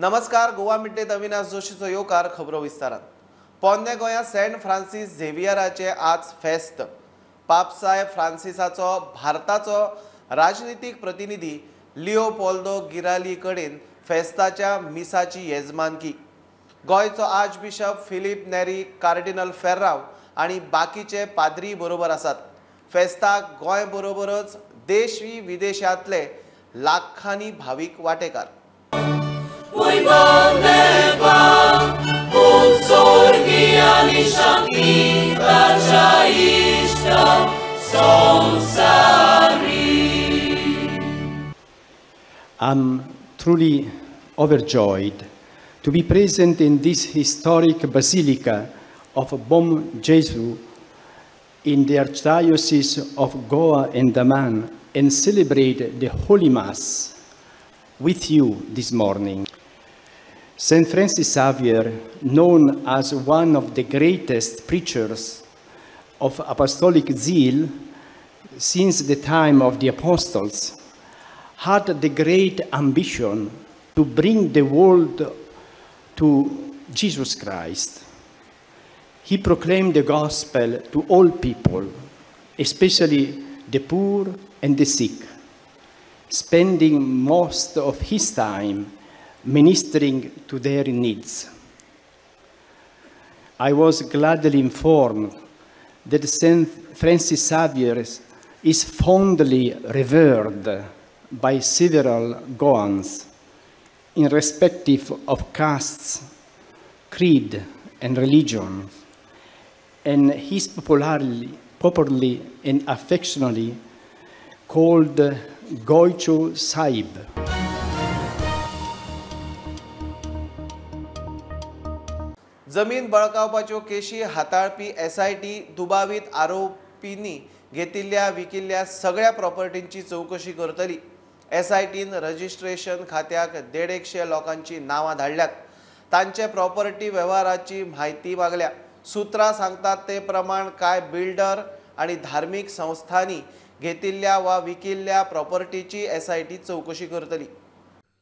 नमस्कार, गोवा मिड्डेत अविनाश जोशीचो येवकार. खबरो विस्तारान. पोन्ने गोंया सेंट फ्रांसीस झेवियराचे आज फेस्त. पापसाय फ्रांसिसाचो भारताचो राजनितीक प्रतिनिधी लिओपोल्दो गिराली कडेन फेस्ताच्या मिसाची येजमानकी. गोंयचो archbishop Filipe Neri, cardinal Ferrao आनी बाकीचे पाद्री बरोबर आसात. फेस्ताक गोंय बरोबरच देशी विदेशांतले लाखांनी भावीक वांटेकार. I'm truly overjoyed to be present in this historic basilica of Bom Jesu in the Archdiocese of Goa and Daman and celebrate the Holy Mass with you this morning. St. Francis Xavier, known as one of the greatest preachers of apostolic zeal since the time of the apostles, had the great ambition to bring the world to Jesus Christ. He proclaimed the gospel to all people, especially the poor and the sick, spending most of his time ministering to their needs. I was gladly informed that St. Francis Xavier is fondly revered by several Goans, irrespective of castes, creed, and religion, and he's popularly and affectionately called Goicho Sahib. जमीन बळकावपाच्यो केशी हाताळपी SIT दुबावीत आरोपींनी घेतिल्ल्या विकिल्ल्या सगळ्या प्रॉपर्टींची चवकशी करतली. एसआयटीन registration खात्याक 150 लोकांची नांवां धाडल्यात. तांचे प्रॉपर्टी वेव्हाराची म्हायती मागल्या. सूत्रां सांगतात ते प्रमाण कांय बिल्डर आनी धार्मीक संस्थांनी घेतिल्ल्या वा विकिल्ल्या प्रॉपर्टीची एसआयटी चवकशी करतली.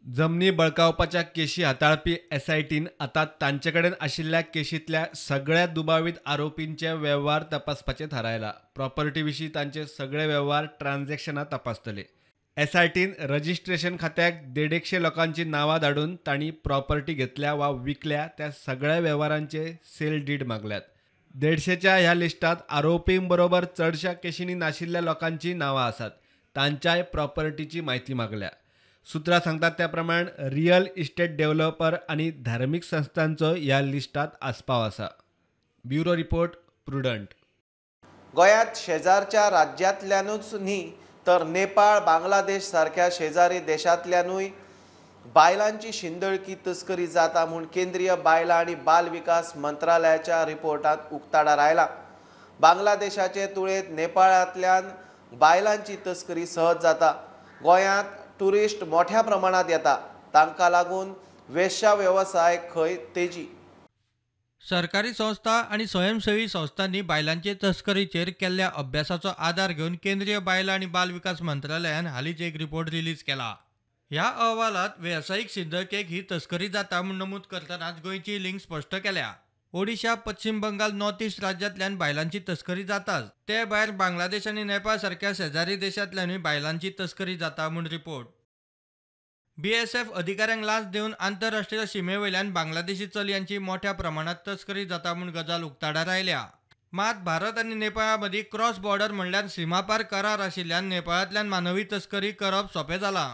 जमनी बळकावपाच्या केशी हाताळपी एसआयटीन आतां तांचे कडेन आशिल्ल्या केशींतल्या सगळ्या दुबावीत आरोपींचे वेव्हार तपासपाचें थारायलां. प्रॉपर्टी विशीं तांचे सगळे वेव्हार ट्रान्झॅक्शनां तपासतले. एसआयटीन रजिस्ट्रेशन खात्याक 150 लोकांची नांवां धाडून तांणी प्रॉपर्टी घेतल्या वा विकल्या त्या सगळ्या वेव्हारांचे सेल डीड मागल्यात. 150च्या ह्या लिस्टांत आरोपींबरोबर चडशा केशींनी नाशिल्ल्या लोकांची नांवां आसात. तांच्याय प्रॉपर्टीची म्हायती मागल्या. सूत्रां सांगतात त्या प्रमाण रियल इस्टेट डेव्हलपर आनी धार्मीक संस्थांचो ह्या लिस्टांत आस्पाव आसा. Bureau report, Prudent. गोंयांत शेजारच्या राज्यांतल्यानूच न्ही तर नेपाळ, बांगलादेश सारक्या शेजारी देशांतल्यानूय बायलांची शिंदळकी तस्करी जाता म्हूण केंद्रीय बायलां आनी बाल विकास मंत्रालयाच्या रिपोर्टांत उक्ताडार आयला. बांगलादेशाचे तुळेंत नेपाळांतल्यान बायलांची तस्करी सहज जाता. गोंयांत टुरिस्ट मोठ्या प्रमाणात येता, तांकां लागून वेश्या वेवसाय खंय तेजी. सरकारी संस्था आनी स्वयंसेवी संस्थांनी बायलांचे तस्करीचेर केल्ल्या अभ्यासाचो आदार घेवन केंद्रीय बायलां आनी बाल विकास मंत्रालयान हालींच एक रिपोर्ट रिलीज केला. ह्या अहवालांत वेवसायीक शिंदळकेक ही तस्करी जाता म्हूण नमूद करतनाच गोंयची लिंक स्पश्ट केल्या. ओडिशा, पश्चिम बंगाल, नॉर्थ ईस्ट राज्यांतल्यान बायलांची तस्करी जाताच, ते भायर बांगलादेश आनी नेपाळ सारक्या शेजारी देशांतल्यानूय बायलांची तस्करी जाता म्हूण रिपोर्ट. बीएसएफ अधिकाऱ्यांक लांच दिवन आंतरराष्ट्रीय शिमे वयल्यान बांगलादेशी चलयांची मोठ्या प्रमाणात तस्करी जाता म्हूण गजाल उक्ताडार आयल्या. मात भारत आनी नेपाळा मदीं क्रॉस बॉर्डर म्हणल्यार सीमापार करार आशिल्ल्यान नेपाळांतल्यान मानवी तस्करी करप सोंपें जालां.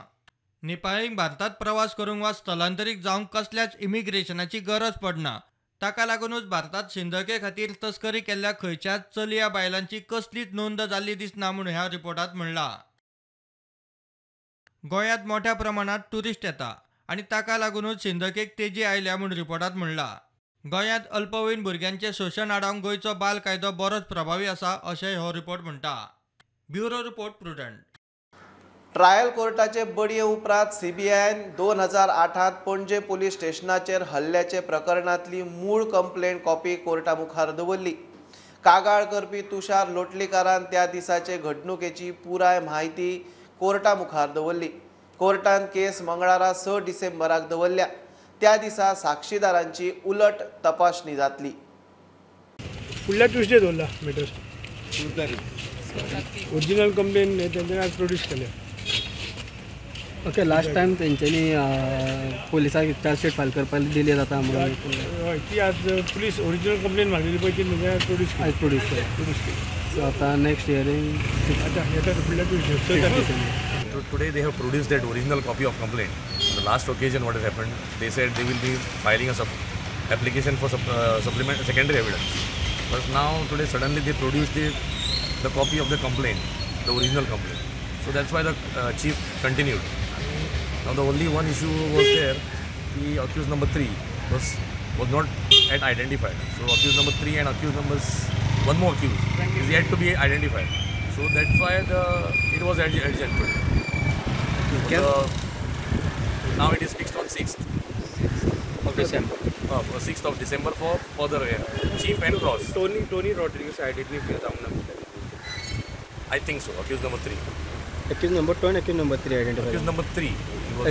नेपाळींक भारतांत प्रवास करूंक वा स्थलांतरीत जावंक कसल्याच इमिग्रेशनाची गरज पडना. ताका लागूनच भारतांत शिंदळके खातीर तस्करी केल्ल्या खंयच्याच चलया बायलांची कसलीच नोंद जाल्ली दिसना म्हूण ह्या रिपोर्टांत म्हणलां. गोंयांत मोठ्या प्रमाणात टुरिस्ट येता आनी ताका लागूनच शिंदळकेक तेजी आयल्या म्हूण रिपोर्टांत म्हणलां. गोंयांत अल्पवयीन भुरग्यांचें शोशण आडावंक गोंयचो बाल कायदो बरोच प्रभावी आसा अशें हो रिपोर्ट म्हणटा. Bureau report, Prudent. Trial कोर्टाचे बडये उपरांत सीबीआयन 2008 पणजे पोलीस स्टेशनाचेर हल्ल्याचे प्रकरणांतली मूळ कंप्लेंट कॉपी कोर्टा मुखार दवरली. कागाळ करपी तुषार लोटलीकारान त्या दिसाचे घडणुकेची पुराय म्हायती कोर्टा मुखार दवरली. कोर्टान केस मंगळारा 6 डिसेंबराक दवरल्या. त्या दिसा साक्षीदारांची उलट तपासणी जातली. फुडल्या ट्युजडे दवरला मॅटर. ओरिजिनल कंप्लेन तेंच्यांनी आज प्रोड्यूस केल्या. ओके, लास्ट टायम तेंच्यांनी पुलिसांक चार्जशीट फायल करपाक दिली जाता म्हणून. हय, ती आज पुलीस ओरिजिनल कंप्लेन मागलेली पळय ती तेंच्यांनी आज प्रोड्यूस केली. आज प्रोड्यूस केली. प्रोड्यूस केली. सो आतां नेक्स्ट हियरींग आतां येता फुडल्या ट्युजडे 6 तारखेक. Today they have produced that original copy of complaint. On the last occasion what has happened, they said they will be filing a application for supplement secondary evidence. But now today suddenly they produced the copy of the complaint, the original complaint. So that's why the chief continued. Now the only one issue was there, the accused number 3 was not yet identified. So accused number 3 and accused number one more accused is yet to be identified. So that's why it was urgent today. Now it is fixed on 6th of December. 6th of December for further chief and cross. Tony Rodrigues identify जावंक ना. I think so. Accused number 3. Accused number 2 and accused number 3 identify. Accused number 3.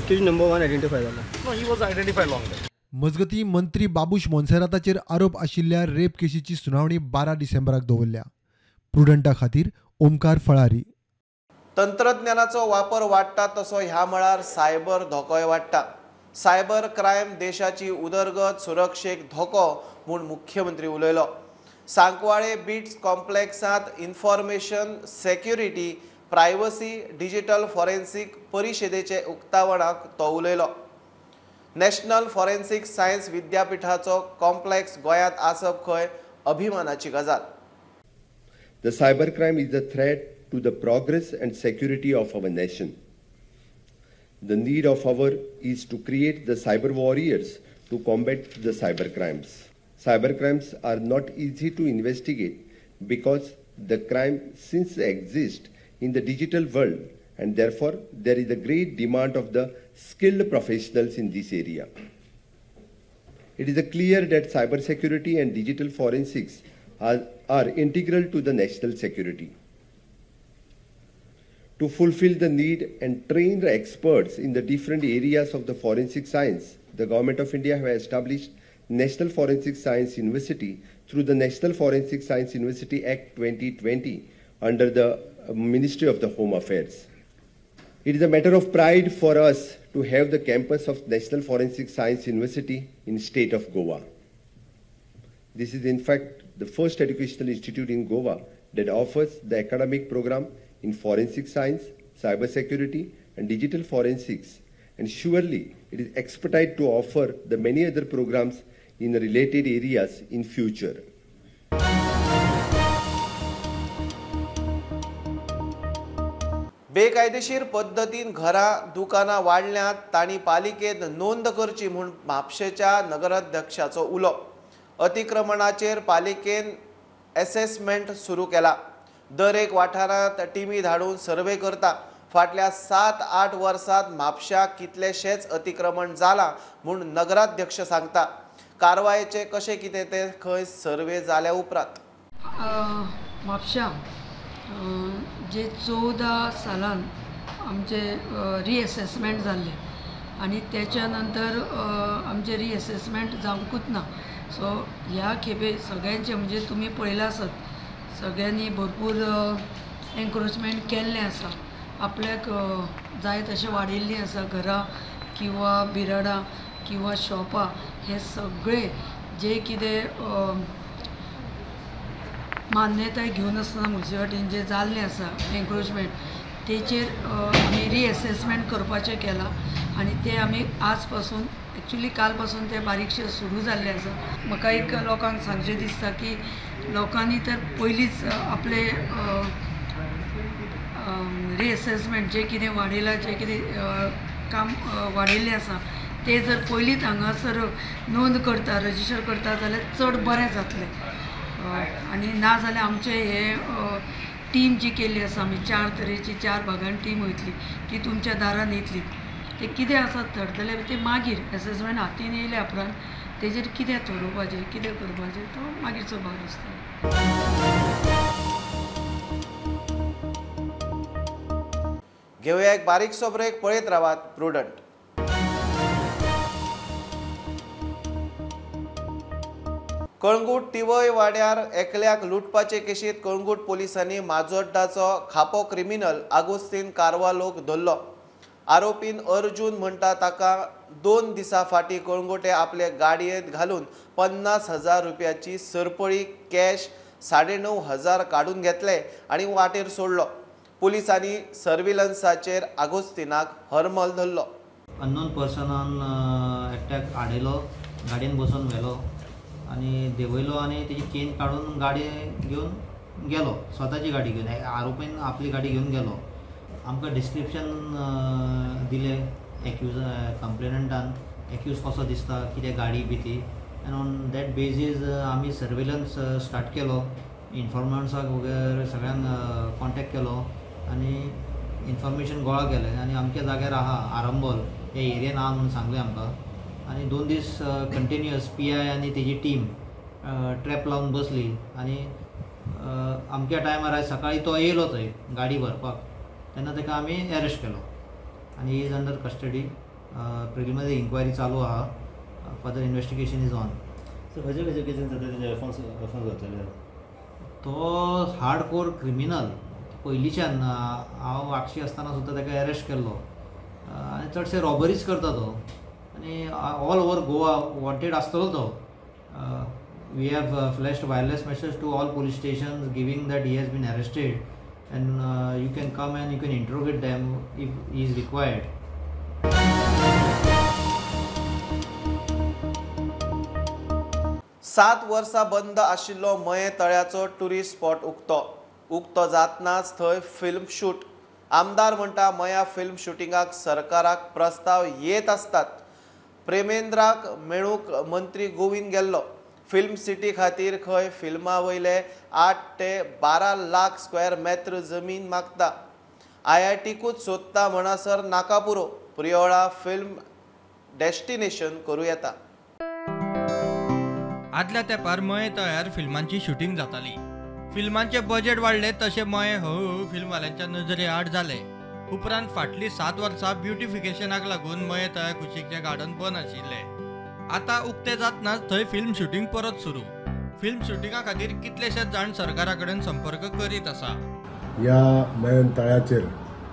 Accused number 1 identify जाला. No, he was identified long back. मजगती मंत्री बाबूश मोन्सेराताचेर आरोप आशिल्ल्या rape केशीची सुनावणी 12 डिसेंबराक दवरल्या. प्रुडंटा खातीर ओमकार फळारी. तंत्रज्ञानाचो वापर वाडटा तसो ह्या मळार सायबर धोकोय वाडटा. सायबर क्रायम देशाची उदरगत सुरक्षेक धोको म्हूण मुख्यमंत्री उलयलो. सांकवाळे बीट्स कॉम्प्लेक्सांत information security privacy digital forensic परिशदेचे उक्तावणाक तो उलयलो. नॅशनल फॉरेन्सिक सायन्स विद्यापीठाचो कॉम्प्लेक्स गोंयांत आसप खंय अभिमानाची गजाल. The cybercrime is a threat to the progress and security of our nation. The need of our is to create the cyber warriors to combat the cybercrimes. Cybercrimes are not easy to investigate because the crime since exists in the digital world, and therefore there is a great demand of the skilled professionals in this area. It is clear that cybersecurity and digital forensics are integral to the national security. To fulfill the need and train the experts in the different areas of the forensic science, the Government of India has established National Forensic Science University through the National Forensic Science University Act 2020 under the Ministry of the Home Affairs. It is a matter of pride for us to have the campus of National Forensic Science University in state of Goa. This is in fact the first educational institute in Goa that offers the academic program in forensic science, cyber security and digital forensics, and surely it is expected to offer the many other programs in related areas in future. बेकायदेशीर पद्दतीन घरां दुकानां वाडल्यांत तांणी पालिकेंत नोंद करची म्हूण म्हापशेच्या नगराध्यक्षाचो उलो. अतिक्रमणाचेर पालिकेन एसेसमेंट सुरू केला. दर एक वाठारांत टिमी धाडून सर्वे करता. फाटल्या 7-8 वर्सांत म्हापश्याक कितलेशेच अतिक्रमण जालां म्हूण नगराध्यक्ष सांगता. कारवायेचे कशें कितें तें खंय सर्वे जाल्या उपरांत. म्हापश्यां जे 14 सालान आमचे रिएसेसमेंट जाल्लें आनी तेच्या नंतर आमचें रिएसेसमेंट जावंकूच ना. सो ह्या खेपे सगळ्यांचे म्हणजे तुमी पळयलां आसत सगळ्यांनी भरपूर एन्क्रोचमेंट केल्लें आसा, आपल्याक जाय तशें वाडयल्लीं आसा घरां किंवा बिराडां किंवा शॉपां. हे सगळे जे कितें मान्यताय घेवन आसतना मुन्सिपालिटीन जें जाल्लें आसा एन्क्रोचमेंट तेचेर आमी रिएसेसमेंट करपाचें केलां आनी तें आमी आज पासून एक्चुली काल पासून तें बारीकशें सुरू जाल्लें आसा. म्हाका एक लोकांक सांगचें दिसता की लोकांनी तर पयलींच आपले रिएसेसमेंट जें कितें वाडयलां जें कितें काम वाडयल्लें आसा तें जर पयलींच हांगासर नोंद करता रजिस्टर करता जाल्यार चड बरें जातलें. आनी ना जाल्यार आमचें हे टीम जी केल्ली आसा आमी 4 तरेची 4 भागान टीम वयतली ती तुमच्या दारान येतली. ते कितें आसा थरतलें तें मागीर एसेसमेंट हातीन येयल्या उपरांत तेजेर कितें थरोवपाचें कितें करपाचें तो मागीरचो भाग आसता. घेवया एक बारीकसो ब्रेक. पळयत रावात प्रुडंट. कळंगूट टिवय वाड्यार एकल्याक लुटपाचे केशीत कळंगूट पोलिसांनी माजोड्डाचो खापो क्रिमिनल आगोस्तीन कार्वालोक धरलो. आरोपीन अर्जुन म्हणटा ताका 2 दिसां फाटीं कळंगूटे आपले गाडयेंत घालून 50,000 रुपयाची सरपळी कॅश 9,500 काडून घेतले आनी वाटेर सोडलो. पोलिसांनी सर्विलन्साचेर आगोस्तीनाक हरमल धरलो. अननोन पर्सनान एकट्याक आडयलो, गाडयेन बसून व्हेलो आनी देंवयलो आनी तेजी चेन काडून गाडी घेवन गेलो, स्वताची गाडी घेवन. आरोपीन आपली गाडी घेवन गेलो. आमकां डिस्क्रिप्शन दिलें एक्यूज कंप्लेनंटान, एक्यूज कसो दिसता, कितें गाडी बी ती, एंड ऑन that basis आमी सर्वेलन्स स्टार्ट केलो, इन्फॉर्मंट्साक वगैरे सगळ्यांक कॉन्टेक्ट केलो आनी इन्फॉर्मेशन गोळा केलें आनी अमक्या जाग्यार आहा आरंबोल ह्या एरियेन आहा म्हणून सांगलें आमकां. आनी 2 दीस कंटिन्युअस पी I आनी तेजी टीम ट्रॅप लावन बसली आनी अमक्या टायमार आयज सकाळीं तो येयलो थंय गाडी व्हरपाक, तेन्ना ताका आमी एरेस्ट केलो आनी he is under custody. Preliminary inquiry चालू आहा, further investigation is on. So खंयचे खंयचे केसीन सद्या तेजे रेफरन्स जातले? तो हार्ड कोर क्रिमिनल पयलींच्यान, हांव आगशी आसतना सुद्दां ताका एरेस्ट केल्लो आनी चडशे रॉबरीज करता तो आनी ऑल ओवर गोवा वॉन्टेड आसतलो तो. We have flashed wireless message to all police stations giving that he has been arrested and you can come and you can interrogate them if he is required. 7 वर्सां बंद आशिल्लो मये तळ्याचो tourist spot उक्तो. उक्तो जातनाच थंय फिल्म शूट. आमदार म्हणटा मया फिल्म शुटिंगाक सरकाराक प्रस्ताव येत आसतात. प्रेमेंद्राक मेळूंक मंत्री गोविंद गेल्लो. फिल्म सिटी खातीर खंय फिल्मा वयले 8 ते 12 लाख स्क्वेअर मेत्र जमीन मागता. आयआयटीकूच सोदता म्हणसर नाका पुरो, प्रियोळा फिल्म डेस्टिनेशन करूं येता. आदल्या तेंपार मये तळ्यार फिल्मांची शुटींग जाताली. फिल्मांचे बजेट वाडले तशें मये हळूहळू फिल्मवाल्यांच्या नजरे आड जाले. उपरांत फाटलीं 7 वर्सां ब्युटिफिकेशनाक लागून मये तळ्या कुशीकचें गार्डन बंद आशिल्लें. आतां उक्तें जातनाच थंय फिल्म शुटींग परत सुरू. फिल्म शुटिंगा खातीर कितलेशेच जाण सरकारा कडेन संपर्क करीत आसा. ह्या मयें तळ्याचेर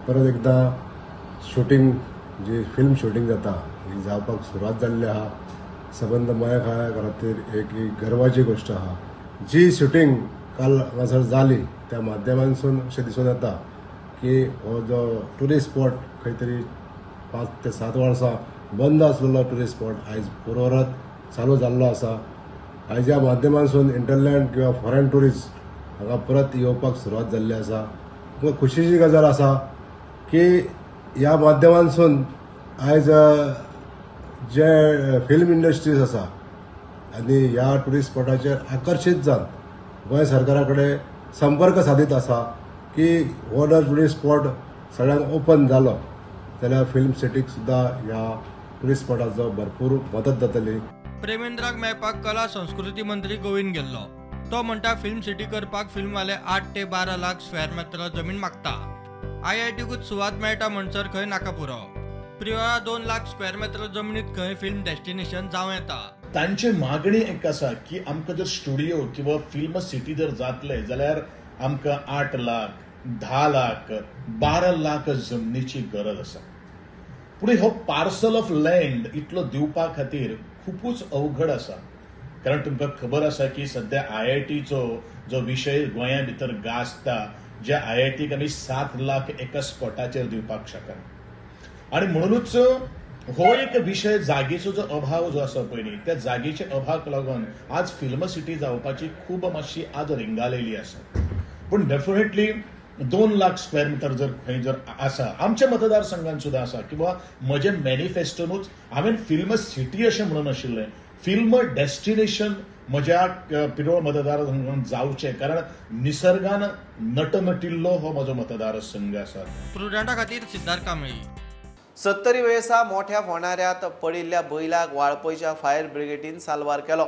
परत एकदां शुटींग जी फिल्म शुटींग जाता ही जावपाक सुरवात जाल्ली आहा. सबंद मया खातीर एक गर्वाची गोश्ट आहा. जी शुटींग काल हांगासर जाली त्या माध्यमांसून अशें दिसून येता की हो जो ट्युरिस्ट स्पॉट खंय तरी 5 ते 7 वर्सां बंद आसलेलो ट्युरिस्ट स्पॉट आयज पुरोरत चालू जाल्लो आसा. आयज ह्या माध्यमांसून इंटरलँड किंवा फॉरेन ट्युरिस्ट हांगा परत येवपाक सुरवात जाल्ली आसा. तुमकां खुशीची गजाल आसा की ह्या माध्यमांसून आयज जे फिल्म इंडस्ट्रीज आसा आनी ह्या ट्युरिस्ट स्पॉटाचेर आकर्शीत जावन गोंय सरकारा कडेन संपर्क सादीत आसा की हो जर ट्युरिस्ट स्पॉट सगळ्यांक ओपन जालो जाल्यार फिल्म सिटीक सुद्दां ह्या ट्युरिस्ट स्पॉटाचो भरपूर मदत जातली. प्रेमेंद्राक मेळपाक कला संस्कृती मंत्री गोविंद गेल्लो. तो म्हणटा फिल्म सिटी करपाक फिल्मवाले 8 ते 12 लाख स्क्वेअर मेत्र जमीन मागता. आयआयटीकूच सुवात मेळटा म्हणसर खंय नाका पुरो. प्रियोळा 2 लाख स्क्वेअर मेत्र जमनीत खंय फिल्म डेस्टिनेशन जावं येता. तांची मागणी एक आसा की आमकां जर स्टुडिओ किंवा फिल्म सिटी जर जातले जाल्यार आमकां 8 लाख 10 लाख 12 लाख जमनीची गरज आसा. पूण हो पार्सल ऑफ लँड इतलो दिवपा खातीर खुबूच अवघड आसा, कारण तुमकां खबर आसा की सद्या आयआयटीचो जो विशय गोंया भितर गाजता, ज्या आयआयटीक आमी 7 लाख एका स्पॉटाचेर दिवपाक शकना. आनी म्हणूनच हो एक विशय जागेचो जो अभाव जो आसा पळय न्ही, त्या जागेच्या अभावाक लागून आज फिल्म सिटी जावपाची खूब मातशी आज रिंगालेली आसा. पूण डेफिनेटली 2 लाख स्क्वेअर मिटर जर खंय जर आसा, आमच्या मतदारसंघान सुद्दां आसा, किंवा म्हजें मॅनिफेस्टोनूच हांवें फिल्म सिटी अशें म्हणून आशिल्लें, फिल्म डेस्टिनेशन म्हज्या पिरोळ मतदारसंघान जावचें, कारण निसर्गान नटनटिल्लो हो म्हजो मतदारसंघ आसा. प्रुडंटा खातीर सिद्धार्थ कांबळी. 70 वेळसा मोठ्या फोंडाऱ्यात पडिल्ल्या बैलाक वाळपयच्या फायर ब्रिगेडीन साल्वार केलो.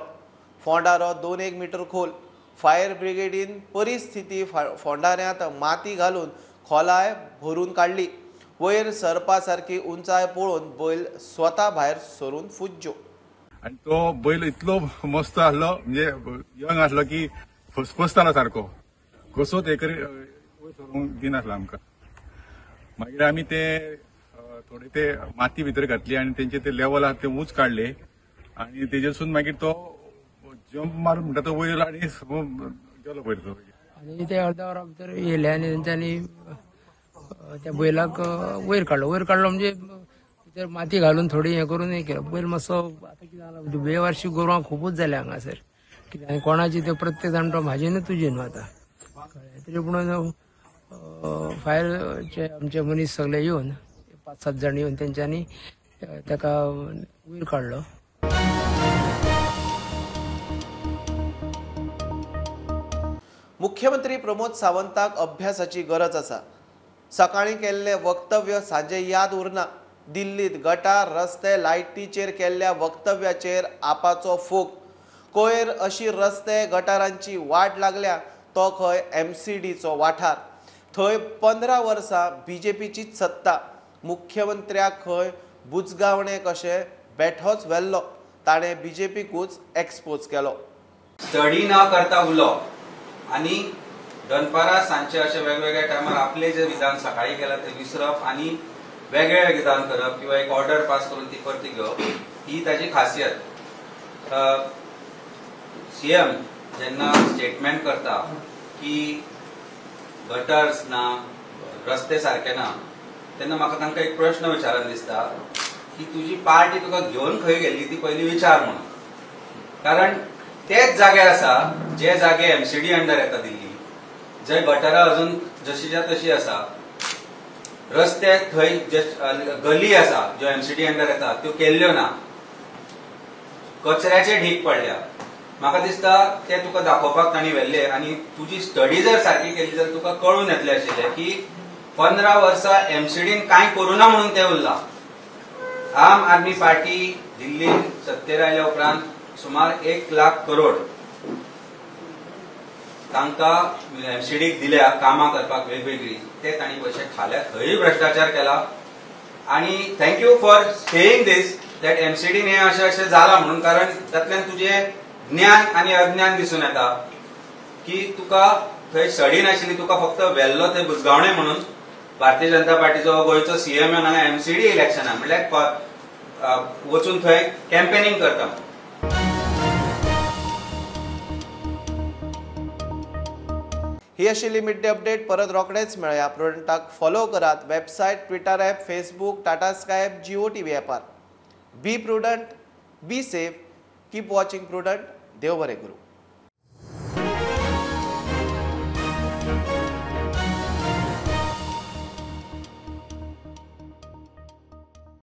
फोंडारो 2-1 मिटर खोल. फायर ब्रिगेडीन परिस्थिती फोंडाऱ्यांत माती घालून खोलाय भरून काडली. वयर सरपा सारकी उंचाय पळोवन बैल स्वता भायर सरून फुज्जो. आनी तो बैल इतलो मस्त आसलो, म्हणजे यंग आसलो की फसफसतालो सारको, कसोच हे करी वयर सरूंक दिनासलो आमकां. मागीर आमी ते थोडे ते माती भितर घातली आनी तेंचे ते लेवल आसा ते ऊंच काडले आनी तेजेसून मागीर तो जंप मारून म्हणटा तो वयर आनी गेलो पयर तो. आनी ते अर्द्या वरा भितर येयले आनी तेंच्यांनी त्या बैलाक वयर काडलो. वयर काडलो म्हणजे भितर माती घालून थोडी हें करून हें केलं. बैल मातसो आतां कितें जालां, बेवारशी गोरवां खुबूच जाल्या हांगासर. कितें आनी कोणाची ते प्रत्येक जाण तो म्हाजी न्हू तुजी न्हू आतां कळ्ळें. तरी पुणून फायरचे आमचे मनीस सगळे येवन 5-7 जाण येवन तेंच्यांनी ताका वयर काडलो. मुख्यमंत्री प्रमोद सावंताक अभ्यासाची गरज आसा. सकाळीं केल्लें वक्तव्य सांजे याद उरना. दिल्लीत गटार, रस्ते, लायटीचेर केल्ल्या वक्तव्याचेर आपाचो फोग. कोयर अशी रस्ते गटारांची वाट लागल्या तो खंय MCDचो वाठार. थंय 15 वर्सां बीजेपीचीच सत्ता. मुख्यमंत्र्याक खंय बुजगावणे कशें बेठोच व्हेल्लो. ताणें बीजेपीकूच एक्सपोज केलो. स्टडी न करता उलोवप आनी दनपारा सांजचे अशे वेगवेगळ्या टायमार आपले जे विधान सकाळी केला ते विसरप आनी वेगळे विधान करप किंवा एक ऑर्डर पास करून ती परती घेवप ही ताची खासियत. सीएम जेन्ना स्टेटमेंट करता की गटर्स ना, रस्ते सारके ना, तेन्ना म्हाका तांकां एक प्रश्न विचारन दिसता की तुजी पार्टी तुका घेवन खंय गेल्ली ती पयली विचार म्हणून. कारण तेच जागे आसा जे जागे MCD under येता दिल्ली, जंय गटरां अजून जशीच्या तशी आसा, रस्ते थंय गली आसा ज्यो MCD under येता त्यो केल्ल्यो ना, कचऱ्याचे ढीक पडल्या. म्हाका दिसता ते तुका दाखोवपाक तांणी व्हेल्ले आनी तुजी स्टडी जर सारकी केली जाल्यार तुका कळून येतलें आशिल्लें की 15 वर्सां MCDन कांय करूना म्हणून ते उरला. आम आदमी पार्टी दिल्लीन सत्तेर आयल्या उपरांत सुमार 1 लाख करोड तांकां MCDक दिल्या कामां करपाक वेगवेगळी, ते तांणी पयशे खाल्या, थंय भ्रष्टाचार केला. आनी thank you for saying this that MCDन हें अशें अशें जालां म्हणून, कारण तातल्यान तुजें ज्ञान आनी अज्ञान दिसून येता की तुका थंय स्टडी नाशिल्ली, तुका फक्त व्हेल्लो थंय बुजगावणे म्हणून. भारतीय जनता पार्टीचो गोंयचो CM येवन हांगा MCD इलेक्शनाक म्हणल्यार वचून थंय कॅम्पेनिंग करता. ही आशिल्ली मिड डे अपडेट. परत रोखडेच मेळया. प्रुडंटाक फॉलो करात website, Twitter app, Facebook, Tata Sky app, Jio TV ॲपार. Be prudent, be safe, keep watching Prudent. देव बरें करूं.